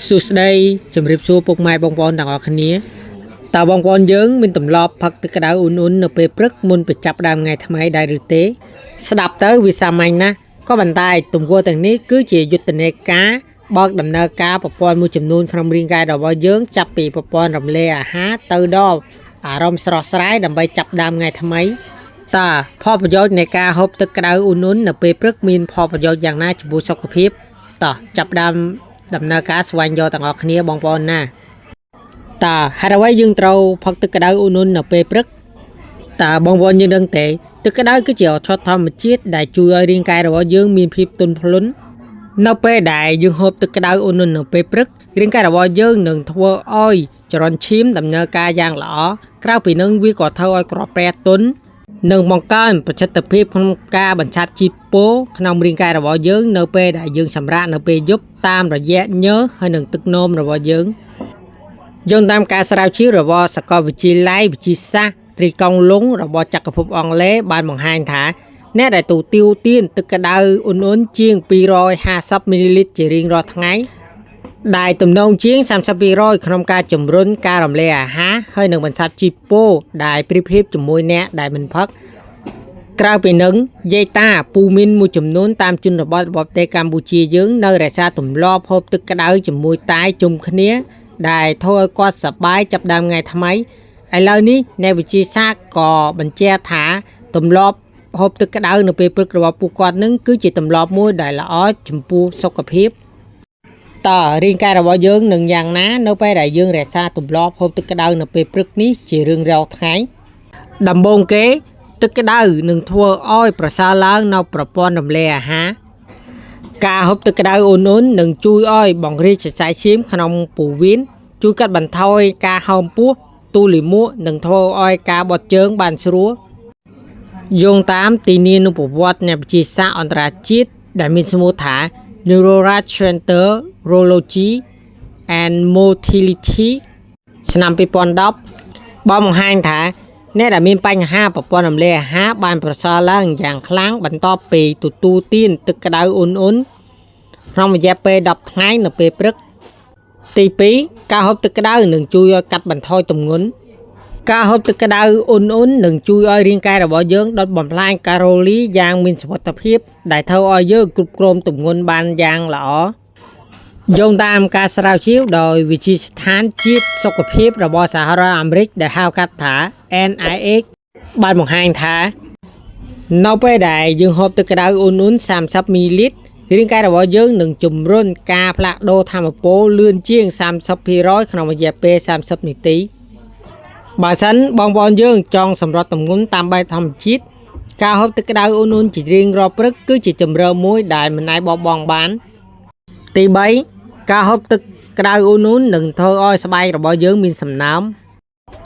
សួស្តីជំរាបសួរពុកម៉ែបងប្អូនទាំងអស់គ្នាតើបងប្អូនយើងមានទម្លាប់ផឹកទឹកក្តៅអ៊ុនៗនៅពេលព្រឹកមុនបញ្ចាប់ដើមថ្ងៃថ្មីដែរឬទេស្ដាប់ទៅវាសាមញ្ញណាស់ក៏ប៉ុន្តែទង្វើទាំងនេះគឺជាយុទ្ធនាការបើកដំណើរការប្រព័ន្ធមួយចំនួនក្នុងរាងកាយរបស់យើងចាប់ពីប្រព័ន្ធរំលាយអាហារទៅដល់អារម្មណ៍ស្រស់ស្រាយដើម្បីចាប់ដើមថ្ងៃថ្មីតើផលប្រយោជន៍នៃការហូបទឹកក្តៅអ៊ុនៗនៅពេលព្រឹកមានផលប្រយោជន៍យ៉ាងណាចំពោះសុខភាពតោះចាប់ដើម ដំណើរការស្វែងយល់ទាំងអស់គ្នាបងប្អូនណាតើហេតុអ្វីយើងត្រូវផឹកទឹកក្តៅអ៊ុនៗនៅពេលព្រឹកតើបងប្អូនយើងដឹងទេទឹកក្តៅគឺជាឱសថធម្មជាតិដែលជួយឲ្យរាងកាយរបស់យើងមានភាពទន់ភ្លន់នៅពេលដែលយើងហូបទឹកក្តៅអ៊ុនៗនៅពេលព្រឹករាងកាយរបស់យើងនឹងធ្វើឲ្យចរន្តឈាមដំណើរការយ៉ាងល្អក្រៅពីនឹងវាក៏ធ្វើឲ្យក្រពះទន់និងបង្កើនប្រសិទ្ធភាពក្នុងការបញ្ឆាត់ជីពុលក្នុងរាងកាយរបស់យើងនៅពេលដែលយើងសម្រាកនៅពេលយប់តាមរយៈញើសហើយនិងទឹកនោមរបស់យើងយោងតាមការស្រាវជ្រាវរបស់សាកលវិទ្យាល័យវិទ្យាសាស្ត្រត្រីកោណលុងរបស់ចក្រភពអង់គ្លេសបានបង្ហាញថាអ្នកដែលទទួលទានទឹកក្តៅអ៊ុនៗជាង250មីលីលីត្រជារៀងរាល់ថ្ងៃ ដែលទំនងជាង30%ក្នុងការជំរុញការរំលាយអាហារហើយនិងបន្សាបជីពោដែលប្រៀបធៀបជាមួយអ្នកដែលមិនផឹកក្រៅពីនឹងយាយតាពូមីនមួយចំនួនតាមជនបទរបស់ប្រទេសកម្ពុជាយើងនៅរក្សាទម្លាប់ហូបទឹកក្តៅជាមួយតែជុំគ្នា ដែលធ្វើឲ្យគាត់សប្បាយចាប់ដើមថ្ងៃថ្មីឥឡូវនេះអ្នកវិទ្យាសាស្ត្រក៏បញ្ជាក់ថាទម្លាប់ហូបទឹកក្តៅនៅពេលព្រឹករបស់ពួកគាត់នឹងគឺជាទម្លាប់មួយដែលល្អចំពោះសុខភាព តើរាងកាយរបស់យើងនឹងយ៉ាងណានៅពេលដែលយើងរក្សាទម្លាប់ហូបទឹកក្តៅនៅពេលព្រឹកនេះជារៀងរាល់ថ្ងៃដំបូងគេទឹកក្តៅនឹងធ្វើឲ្យប្រសើរឡើងនៅប្រព័ន្ធរំលាយអាហារការហូបទឹកក្តៅអ៊ុនៗនឹងជួយឲ្យបង្រីកសរសៃឈាមក្នុងពោះវៀនជួយកាត់បន្ថយការហើមពោះទូលាមកនិងធ្វើឲ្យការបត់ជើងបានស្រួលយោងតាមទីនានុប្រវត្តិអ្នកវិទ្យាសាស្ត្រអន្តរជាតិដែលមានឈ្មោះថា Neurogastroenterology and Motility ឆ្នាំ2010បានបង្ហាញថាអ្នកដែលមានបញ្ហាប្រព័ន្ធរំលាយអាហារបានប្រសើរឡើងយ៉ាងខ្លាំងបន្ទាប់ពីទទួលទានទឹកក្តៅអ៊ុនៗក្នុងរយៈពេល10ថ្ងៃនៅពេលព្រឹកទី2ការហូបទឹកក្តៅនឹងជួយឲ្យកាត់បន្ថយទម្ងន់ការហូបទឹកក្តៅអ៊ុនៗនឹងជួយឲ្យរាងកាយរបស់យើងដុតបំផ្លាញកាឡូរីយ៉ាងមានសុវត្ថិភាពដែលធ្វើឲ្យយើងគ្រប់គ្រងទម្ងន់បានយ៉ាងល្អយោងតាមការស្រាវជ្រាវដោយវិទ្យាស្ថានជាតិសុខភាពរបស់សហរដ្ឋអាមេរិកដែលហៅកាត់ថា NIH បានបង្ហាញថានៅពេលដែលយើងហូបទឹកក្តៅអ៊ុនៗ30មីលីលីត្ររាងកាយរបស់យើងនឹងជំរុញការផ្លាស់ប្ដូរថាមពលលឿនជាង30%ក្នុងរយៈពេល30នាទីបើសិនបងប្អូនយើងចង់សម្រត់ទម្ងន់តាមបែបធម្មជាតិការហូបទឹកក្តៅអ៊ុនៗជារៀងរាល់ព្រឹកគឺជាជម្រើសមួយដែលមិនអាចបោះបង់បានទី3ការហូបទឹកក្តៅអ៊ុនៗនឹងធ្វើឲ្យស្បែករបស់យើងមានសំណើម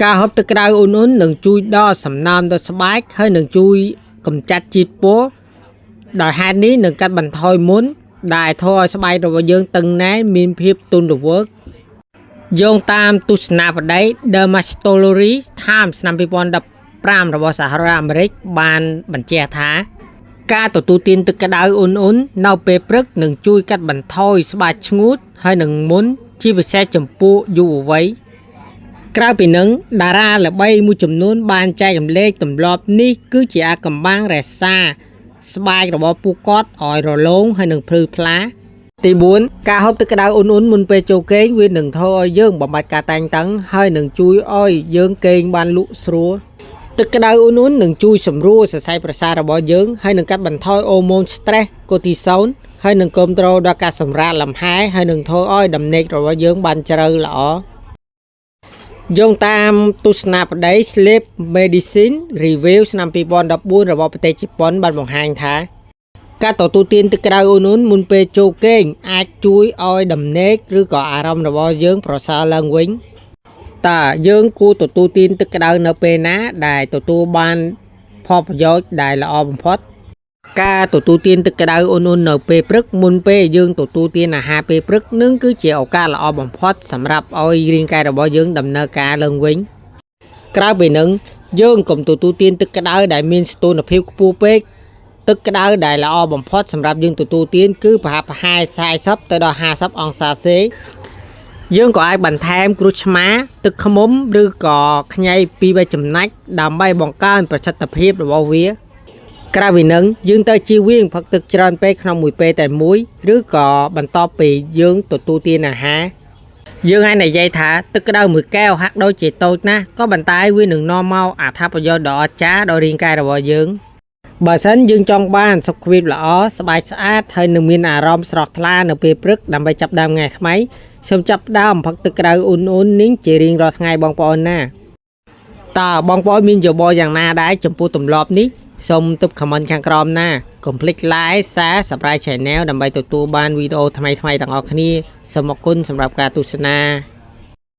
ការហូបទឹកក្តៅអ៊ុនៗនឹងជួយដល់សំណើមដល់ស្បែកហើយនឹងជួយកម្ចាត់ជាតិពុលដោយហេតុនេះនឹងកាត់បន្ថយមុនដែលធ្វើឲ្យស្បែករបស់យើងតឹងណែនមានភាពទន់រវើកយោងតាមទស្សនាវដ្តី Dermatology Times ឆ្នាំ2015របស់សហរដ្ឋអាមេរិកបានបញ្ជាក់ថា ការទទួលទានទឹកក្តៅអ៊ុនៗនៅពេលព្រឹកនឹងជួយកាត់បន្ថយស្បែកឆ្ងួតហើយនឹងមុនជាពិសេសចំពោះយុវវ័យក្រៅពីនឹងតារាល្បីមួយចំនួនបានចែករំលែកទម្លាប់នេះគឺជាអាថ៌កំបាំងរក្សាស្បែករបស់ពួកគាត់ឲ្យរលោងហើយនឹងភ្លឺថ្លាទី4ការហូបទឹកក្តៅអ៊ុនៗមុនពេលចូលគេងវានឹងធ្វើឲ្យយើងបំបាត់ការតានតឹងហើយនឹងជួយឲ្យយើងគេងបានលក់ស្រួលទឹកក្តៅអ៊ុនៗនឹងជួយសម្រួលសរសៃប្រសាទរបស់យើងហើយនឹងកាត់បន្ថយអូម៉ូន stress កូទីសូនហើយនឹងគ្រប់គ្រងដល់ការសម្រាកលំហែហើយនឹងធ្វើឲ្យដំណេករបស់យើងបានជ្រៅល្អយោងតាមទស្សនាវដ្តី Sleep Medicine Review ឆ្នាំ2014របស់ប្រទេសជប៉ុនបានបង្ហាញថាការទទួលទានទឹកក្តៅអ៊ុនៗមុនពេលចូលគេងអាចជួយឲ្យដំណេកឬក៏អារម្មណ៍របស់យើងប្រសើរឡើងវិញតើយើងគួរទទួលទានទឹកក្តៅនៅពេលណាដែលទទួលបានផលប្រយោជន៍ដែលល្អបំផុតការទទួលទានទឹកក្តៅអ៊ុនៗនៅពេលព្រឹកមុនពេលយើងទទួលទានអាហារពេលព្រឹកនឹងគឺជាឱកាសល្អបំផុតសម្រាប់ឲ្យរាងកាយរបស់យើងដំណើរការឡើងវិញក្រៅពីនឹងយើងកុំទទួលទានទឹកក្តៅដែលមានស្ទូនភាពខ្ពស់ពេកទឹកក្តៅដែលល្អបំផុតសម្រាប់យើងទទួលទានគឺប្រហាក់ប្រហែល40ទៅដល់50អង្សាសេ យើងក៏អាចបន្ថែមក្រូចឆ្មាទឹកឃ្មុំឬក៏ខ្ញីពីរបីចំណែកដើម្បីបង្កើនប្រសិទ្ធភាពរបស់វា ក្រៅពីនឹងយើងត្រូវជៀសវាងផឹកទឹកច្រើនពេកក្នុងមួយពេលតែមួយឬក៏បន្ទាប់ពីយើងទទួលទានអាហារយើងអាចនិយាយថាទឹកក្តៅមួយកែវហាក់ដូចជាតូចណាស់ក៏ប៉ុន្តែវានឹងនាំមកអត្ថប្រយោជន៍ដ៏អស្ចារ្យដល់រាងកាយរបស់យើងបើសិនយើងចង់បានសុខភាពល្អស្បែកស្អាតហើយនឹងមានអារម្មណ៍ស្រស់ថ្លានៅពេលព្រឹកដើម្បីចាប់ផ្ដើមថ្ងៃថ្មីសូមចាប់ផ្ដើមផឹកទឹកក្តៅអ៊ុនៗនេះជារៀងរាល់ថ្ងៃបងប្អូនណាតើបងប្អូនមានយោបល់យ៉ាងណាដែរចំពោះទម្លាប់នេះសូមទុក comment ខាងក្រោមណាកុំភ្លេច like share Subscribe Channel ដើម្បីទទួលបានវីដេអូថ្មីៗទាំងអស់គ្នាសូមអរគុណសម្រាប់ការទស្សនា។